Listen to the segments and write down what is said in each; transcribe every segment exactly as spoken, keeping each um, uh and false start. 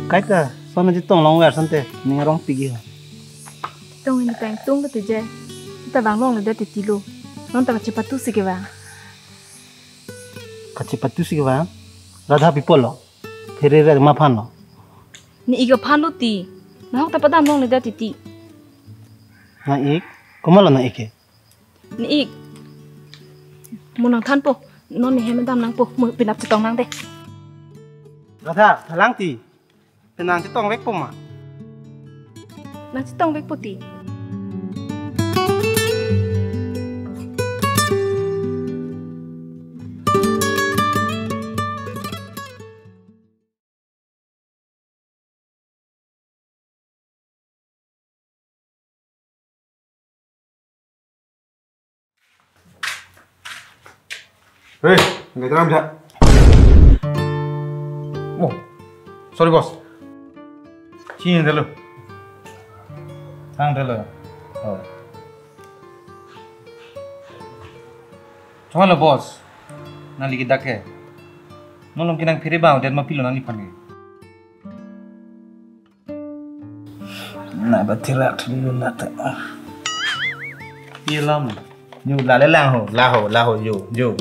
Kaita, son aji tong longver sante, ning arong pigi ha. Tong ini tang tung ke tije. Kita bang longledet titi lo. Non ta kachepatu si kevang. Kachepatu si kevang? Radha pi apot lo? Pherere ma aphan lo? Ne-ik aphan lo ti. Nahok ta padam longledet titi. Ne-ik? Komat lo ne-ik ke? Ne-ik. Mo nangthanpo. Non ne hem dam nangpo. Mo penap chetong nang dei. Radha, thalang ti. Penang chetongvekpo ma? Nang chetongvekpo ti. Hei, nggak terang bisa. Oh, sorry bos. Sini dulu. Tang dulu. Oh. Cuma lo bos. Nangli ke dak ke. Nolong ke nangphere bang, dan ma pilo nangliphan ke. Na ba thirak thili lo na ta. Ye lam. Yo la le lang ho, la ho, la ho, yo, yo.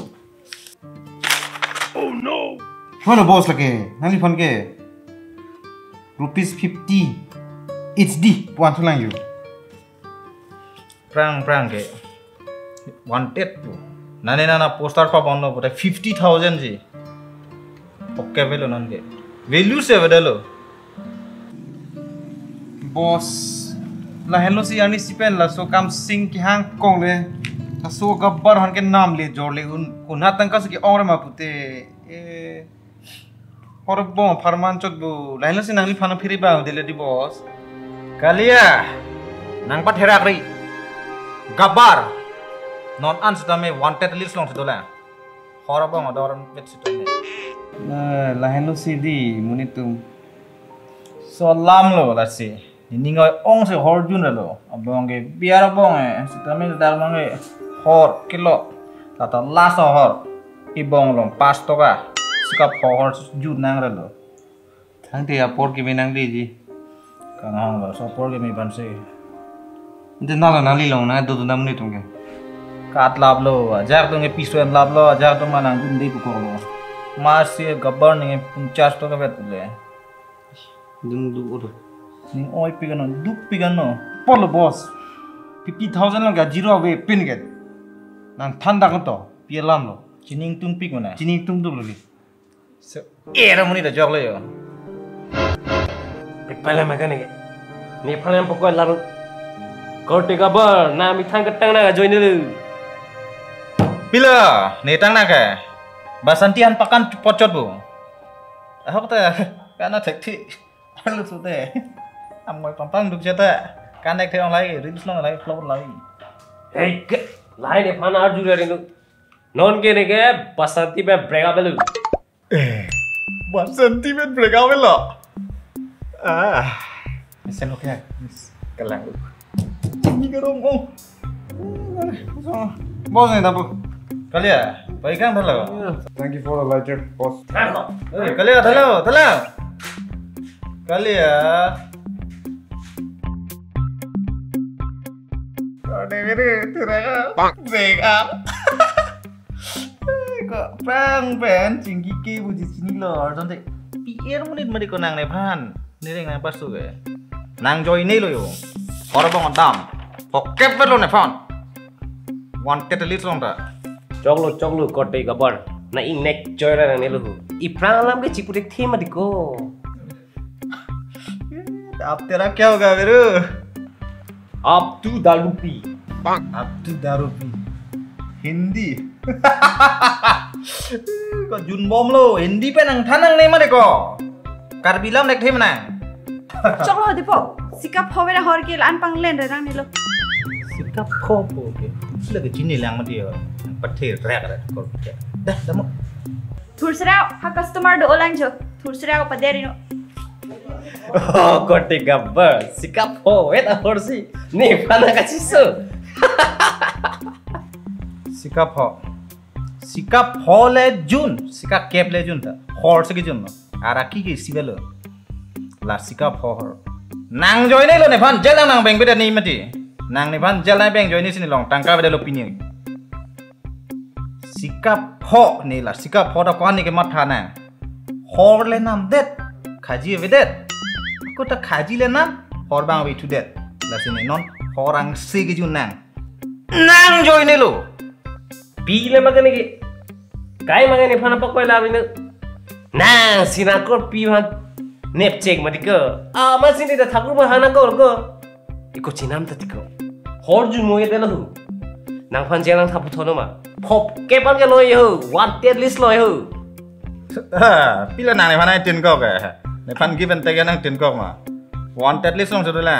Oh no. Hono bos lake, nangliphan ke. Rupees fifty H D puan thulang yo. Prang prang ke. Wanted pu. Nane nana poster pabon lo pute fifty thousand ji. Oke velo non ke. Value se vedalo. Bos, lahenlo si arnisi pen laso kam sing kehang kong le. Laso Gabbar aphan ke nam le jor le un, un hat tangka si ke-ong re ma pute. Eh. Hor bong apharman chot bu. Lahenlo si nangliphan phere bang dele di bos. Kalia, nang patherak ri. Gabbar. Non an sitame wanted list along si dolang. Hor bong ador vet sitame. Eh, lahenlo si di, monit atum. So lam lo lasi. Nening oi-ong si hor jun lo. Abong ke biar abong eh. Sitame dak abong ke hor kilo. Tata last hor. Ibong along pas toka. Sikap hor jun nang lo. Thangte apor kimi nangleji. Kanghang lo, so apor kimi ban se. Ante nalo nangli long nang do do nam ni tum ke. Kat lap lo, ajak tum ke pisuan lap lo, ajak tum manang dun de pukor lo. Masi Gabbar ning punchas toka vet le. Dung du oro. Ning oi pi kano, duk pi kano. Polo bos. Fifty thousand lo ga zero ave pin ke. Nang than dak to. Pi alam lo. Chining tum pi kona. Chining tum du lo ni. So, era muni da jok lo yo. Pipala mekanik. Nephan pokok laru. Korte Gabbar, na methang ketang na join dulu. Pila, ne tang na ke. Basanti an pakan pochot bu. Ahok ta, kana thekthi. Alu sute. Amoi pampang duk jata. Kanek the ong lai, reels long lai, flow lai. Hei, ke, lai nephan arju re rindu. Non ke ne ke, Basanti pen break up lu. Eh, Basanti pen break up lo. Ah. Mesen oke. Kelang lu. Ini ke rong, oh. Bos ne tapu. Kalia, baik kan thalang. Thank you for the lighter, boss. Eh, kalia, thalang, thalang. Kalia. Kode mere, tira ka. Break up. Ko prang pen chingki ke buji chini lo, tonte. Pi er monit mari ko nang nephan. Nireng nang pasu ke. Nang join ne lo yo. Hor bong dam. Pokep lo nephan. Wanted list long ta. Choklo, choklo, Korte Gabbar. Na ingnek joy ra nang ne lo. Iphrang alam ke chiputik thema diko. Ab tera kya hoga, Beru? Ab tu daru pi. Ab tu daru pi. Hindi. Ko junbom lo, Hindi pen nang thanang ne ma deko. Karbi lam nek them nang. Choklo dipo. Sikap hove ra hor ke la-an panglen re nang ne lo. Sikap ho po ke. Lagi chini lang ma dia. Pathe rek rek ko. Dah, dah mo. Thur serau, ha customer do-olang jo. Thur serau paderino. Oh, Korte Gabbar. Sikap ho, wet ahorsi. Nephan kachiso. Sikap ho. Sikap ho le jun. Sikap kep le jun ta. Hor si ke jun lo. Araki ke si belo. La sikap hor. Nang joine lo nephan jail nang nang beng beda ni mati. Nang nephan jail nang beng joine si nelong tangka beda lo pini. Sikap ho ne la sikap ho ta ko-an ne kematha nang. Hor le namdet, khaji avedet. Ako ta khaji le nam, hor bang avethudet. Lasi ne non hor angse kejun nang. Nang joine lo. Pi le makan ke. Kai makan nephan apakoi la bine. Nang sinakor pi man. Nepchek mati ko. Ah, masin ita thakur ba hana kor ko. Iko chinam ta tiko. Hor jun mo ye dela hu. Nangphan jail nang thapu thono ma. Phop kepan ke loi ho. Wanted list loi ho. Ah, pi la nang nephan ai tin kok eh. Nephan given tag nang tin kok ma. Wanted list long sudah la.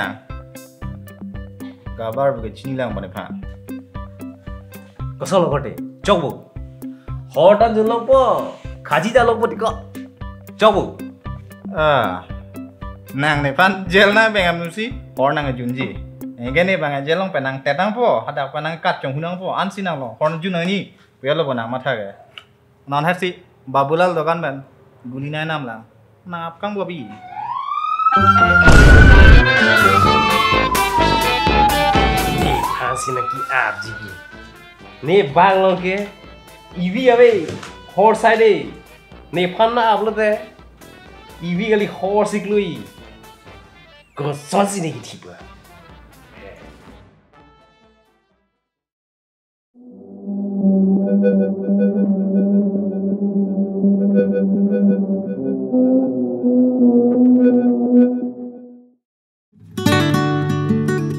Kabar buka chini lang pa nephan. Kosong lo korte. Chokbo. Hor ta jun longpo. Khaji ta longpo tiko. Chokbo. Ah. Nang nephan jail nang beng am nusi hor nang junji. Ege ne bang jail long penang tetang po, hadak penang kat chong hunang po, ansi nang lo. Hor jun nang ni. Kuya lo bo nang matha ke. Non hersi Babulal dokan pen guli nai nam lang. Nang apkang bo bi. Nephan si nang ki-ap ji ki. Ne bang long ke ivi ave hor sai de. Nephan nang ap lote ivi kali hor si klui. Kosonsi ne kithi pa.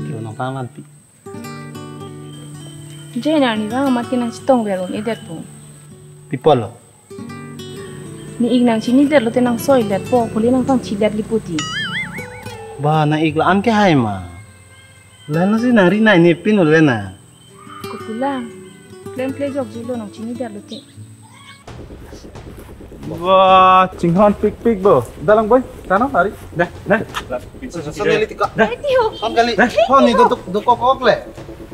Yo, nang tang lan pi. Je nang ni bang amat ke nang chetong ver un-edet po. Pi apot lo? Ne ik nang chinidet lote nang soi let po, pule nang pangchidet liputi. Ba, nang ik la-an ke hai ma. Lalo si nang ri nai ne pin ule na. Kopulang. Klem kle jok jilo nang chinidet lote. Wah, chinghon pikpik bo. Dalang boy, tano hari. Dah, dah. Sosok neli tika. Dah. Ayo. Son kali. Dah. Son ni duduk dukok kok le.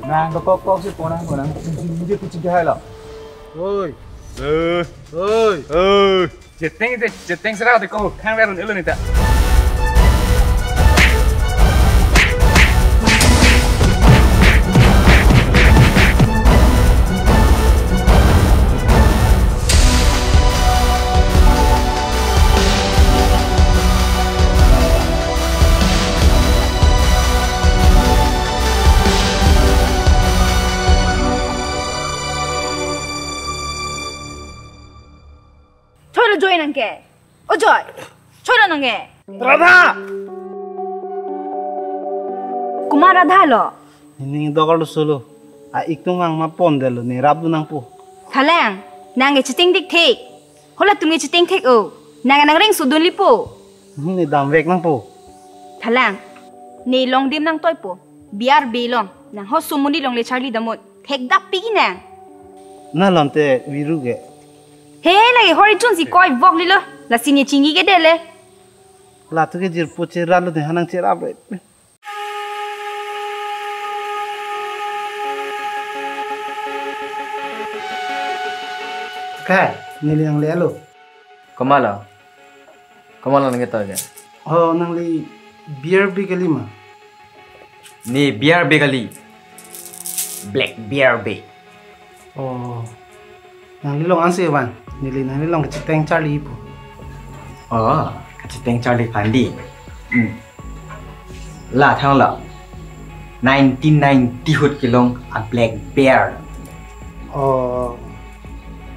Nang dukok kok si ponang ponang. Dia kucing ke hai lo. Oi. Eh. Oi. Eh. Jeteng ite, jeteng serau te ko khang verun elo nita. Choro join nang ke. O Joy, choro nang ke. Radha! Komat Radha lo? Nening dokar lo solo. A-ik tung ang ma pon delo ne rap do nang po. Thalang, nang ke cheting dik thik. Halatum ke cheting thik o. Nang nang ring sudun lipo. Hmm, ne dam vek nang po. Thalang, ne longdim nang toi po. Biar belong, nang ho sumuni longle charli damut. Thek dap pigi nang. Na lom te viru ke. He, lagi hori chun si koi vok lilo. Lasi ne chingki ke dele. Latum ke jirpo cherap lo de hanang cherap re. Kai, neli nangle alo. Komat lo? Komat lo nang ketoi ke? Oh, nangli B R B kali ma? Ne B R B kali. Black B R B. Oh. Nangli long ansi van. Neli nangli long kacheteng charli po. Oh, kacheteng charli pandi. Hmm. La thang la. Nineteen ninety ahut kelong a Black Bear. Oh.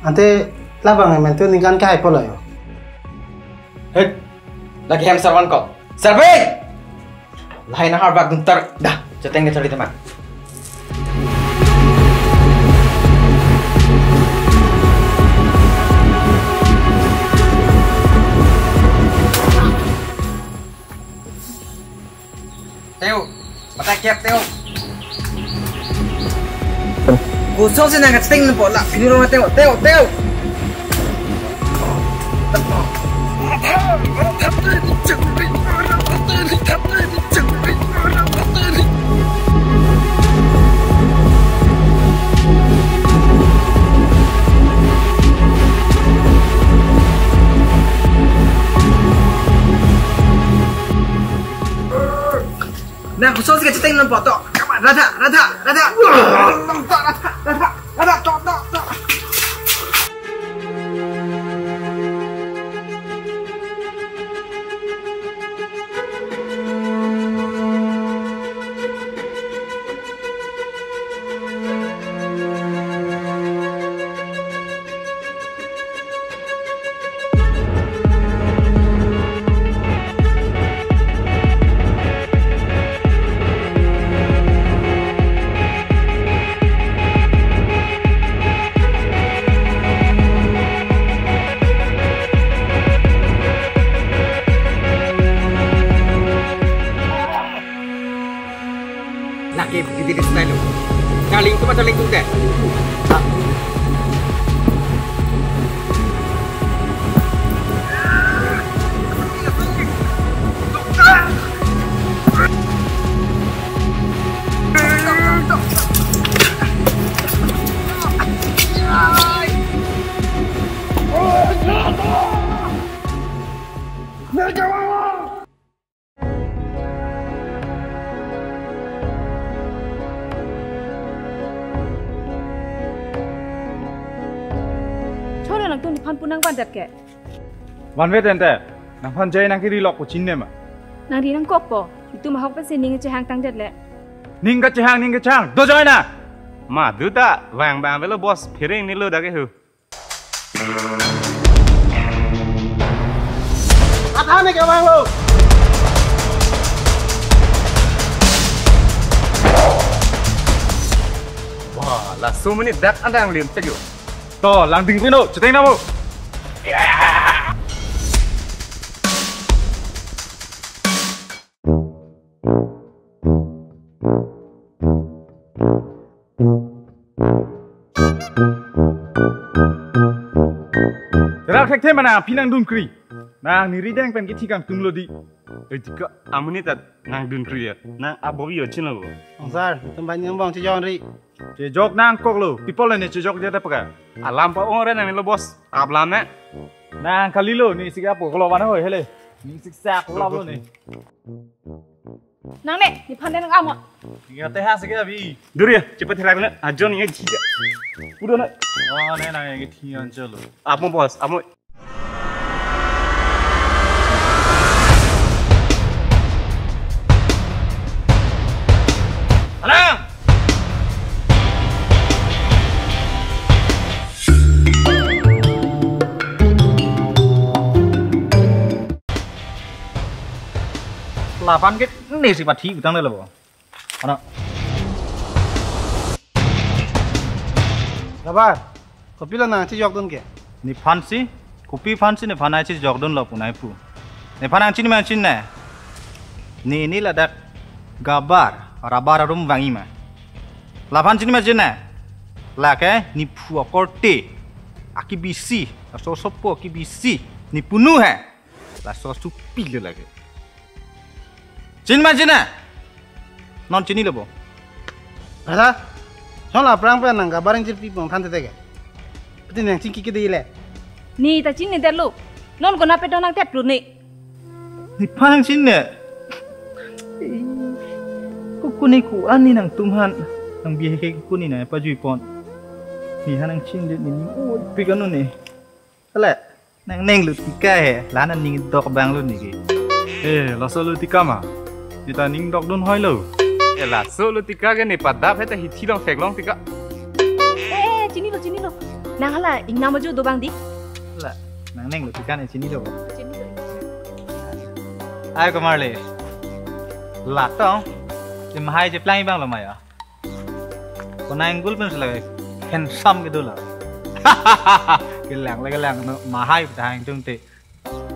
Ante labang emen tu ningkan ke hai po lo yo. Hek. Lagi hem servan ko. Serve! Lahai nang harbak duntar. Dah, cheteng ke charli teman. Teo, mata kep Teo. Kosong si nang kacheteng po la, pini rumah Teo, Teo, Teo. Nang koson si kacheteng non poto. Come on, Radha, Radha, Radha. Radha, Radha, Radha, to, to, to. Lake bidi di style lo. Darling, cuma darling tu deh. Choro nangtum nephan pu nangvandet ke. Vanvet ente, nangphan jai nangkiri lok ko chinine ma? Nangri nangkokpo, itum ahok pensi ning chehang tangdet le. Ning kachehang, ning kachehang, do join na. Ma, do ta, vang bang avelo boss, phereng ni lo dak ke hu. Atha ne kevanglo. Wah, laso amonit dak adang lim tegyo. To, langding pino, cheteng namo. Rak thekthe mana phi nangdunkri. Nang neri deng pen kithi kangtung lo di. Eh, tika, amonit ta nangdunkri ya. Nang abobi yo chin lo. Ong sir, tum ban yang bong chejok ri. Chejok nangkok lo. People ne chejok dia ta paka. Alam pa ong re nang lo boss. Aplam ne. Nang kali lo, ne sik apo kolo bana hoi hele. Ne sik sak lo lo ne. Nangne, nephan nang amo. Ingat teh ha sik abi. Duri ya, cepat herak na. Ajon ingat jika. Udah na. Oh, ne nang yang thian chalo. Amo boss, amo. Alang! Lapan ke ne si pathi utang le labo. Ano? Gabar, kopilo nang chejokdun ke? Nephan si, kopi aphan si nephan nangchejokdun lo punai pu. Nephan nangchini ma chinine? Ne ne ladak Gabar, Rabar arum vangji ma. Laphan chini ma chinine? Lake nephu akorte akibisi, laso sopo akibisi, nepunu he. Laso supi lo lake. Chinine ma chinine? Non chini lo bo. Ada. Son la prang pen nang Gabar ingjirpi pon than tete ke. Pati nang chingki ke de le. Ne ta chinine det lo. Non konat pen do nangtep lo ne. Nephan nangchinine. Kokoni ko-an ne nangtum aphan. Nang bihek ke kokoni nangpajui pon. Ne aphan nangchinine ne ning oi pik ano ne. Ale. Nang neng Lutika he, la-an aning dok abang lo ne ke. Eh, laso Lutika ma. Ne ta ning dokdun hoi lo. Eh, laso Lutika ke ne padap he ta hithi long theklong tika. Eh, eh, chini lo, chini lo. Nang hala ingnam ajo do abang di. La, nang neng Lutika ne chini lo. Chini lo. Ai Kumar le. La tong. Sim hai je plang abang lo ma ya. Konang gul pen sila handsome ke dula. Kelang le kelang no mahai ta hang tung te.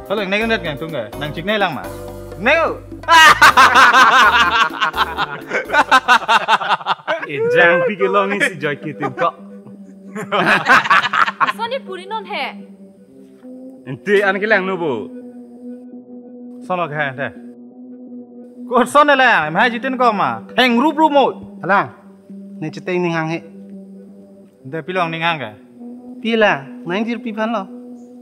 Kalau neng neng neng tung ke, nang chik neng lang ma. Neng. Ejang pi kelong ni si Joy Kitin kok. Asoni puri non he. Ente an kelang no bo. Sono ke ente. Ko son le, mahai jitin ko ma. Theng rup rup mo. Alang. Ne chiteng ning hang he. Ente pilong ning hang ke. Pila, nang jirpi aphan lo.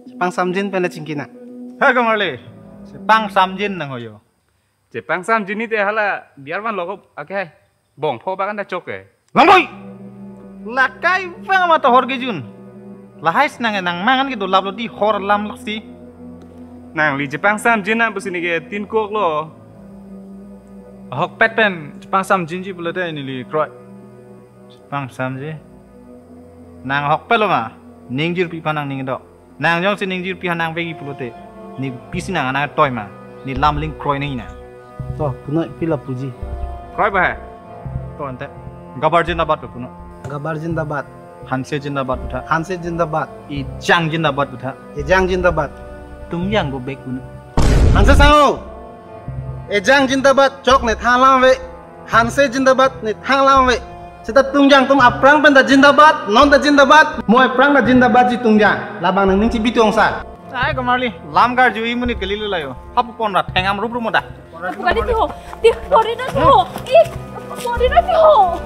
Sepang samjin pen le chingki na. He Kumar le. Sepang samjin nang hoyo. Chepangsamjin te hala biar van loko ake hai. Bong pho bagan ta chok ke. Langboi! Lakai vang ma tohor kejun. Lahai si nang nang mangan kedolap lo di hor lam laksi. Nangli chepangsamjin nang pusi neke tin kok lo. Ahokpet pen chepangsamjinji pulote neli kroi. Chepangsamji. Nang ahokpet lo ma. Ning jirpi aphan nangning dok. Nang jongsi ning jirpi aphan nangvekji pulote, ne pisi nang anang toi ma, ne lam ling kroi nang ina. To, punoi pi lapuji. Kroi ba hai? To ante. Gabbar jindabad pu puno. Gabbar jindabad. Hanse jindabad pu tha. Hanse jindabad. Ejang jindabad pu tha. Ejang jindabad. Tungjang go back puno. Hanse sang ho. Ejang jindabad, chok ne thang lam ave. Hanse jindabad, ne thang lam ave. Seta tungjang atum aphrang pen ta jindabad, non ta jindabad, mo aphrang ta jindabadji tungjang. Labang nangning chibi tong sa. Ai komarli, lam karju i monit kali lo layo. Hapu pon ra thengam rup rup mo da. Pukali ti ho. Ti pori na ti ho. I pori na ti ho.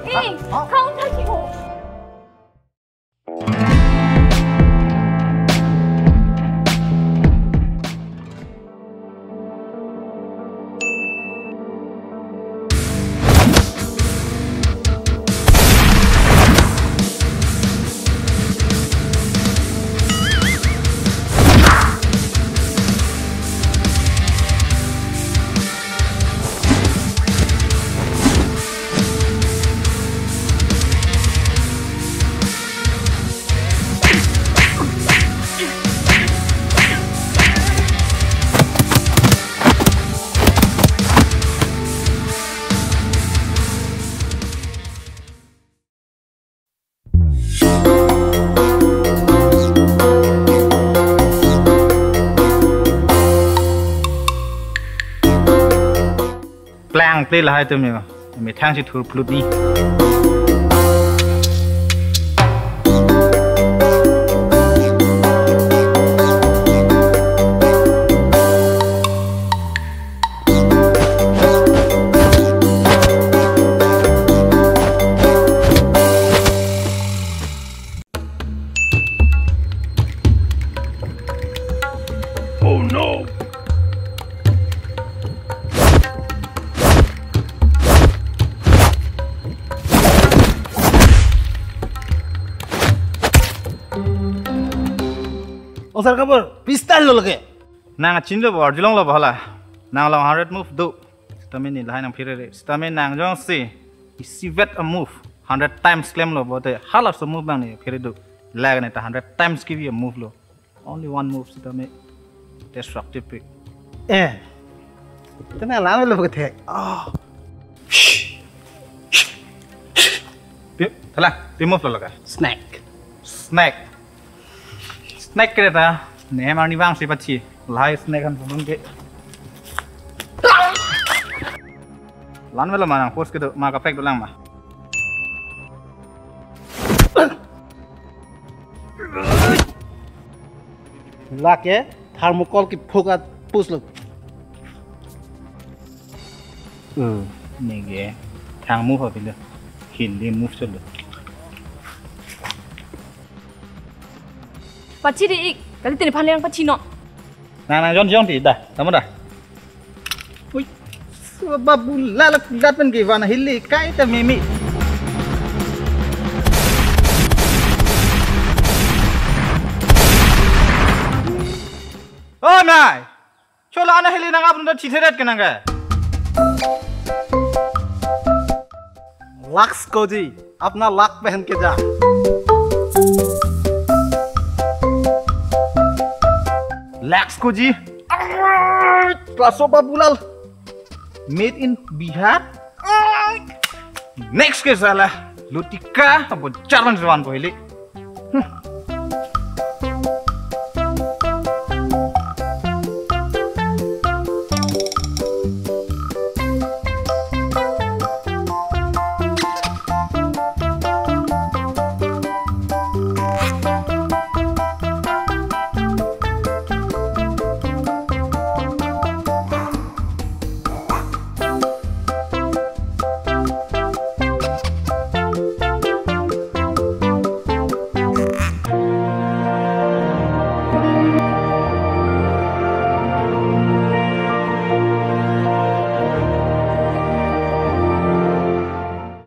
I Ha? Ha? Kau na ti ho. Plang ple lahai atum yo. Methang si thur phlut ni. Oh no! Oh, sir, kabur pistol lo lake. Nang chin lo bor, julong lo bor hala. Nang long hundred move do. Sitame ne lahai nangphere re. Sitame nang jongsi isivet a-move hundred times klemlo pulote halaso move abang ne phere do. Lake ne ta hundred times kebi a-move lo. Only one move sitame destructive pick. Eh. Tena lang lo ke. Oh. Pi, thala, pi move lo lake. Snake. Snake. Snake ke ta, ne mar ni bang si pachi. Lahai snake han pun ke. Lan melo ma nang force kedo, ma kaprek dolang ma. Lake thermocol kephok a-push lo. Hmm, neke thang move apilo. Hindi move cholo. Pachi di ik, kali tini phan lang pachi no. Nang nang jon jon ti da, tamo da. Ui, so babu lala kulat pen ke vana hili kai ta mimi. Oh nai. Chola ana hili nang apun ta chitheret ke nang ke. Laks ko ji, apna lak pehen ke ja. Laks ko ji. Klaso babulal. Made in Bihar. Next ke sala. Lutika, abo charman jawan ko hili. Hmm.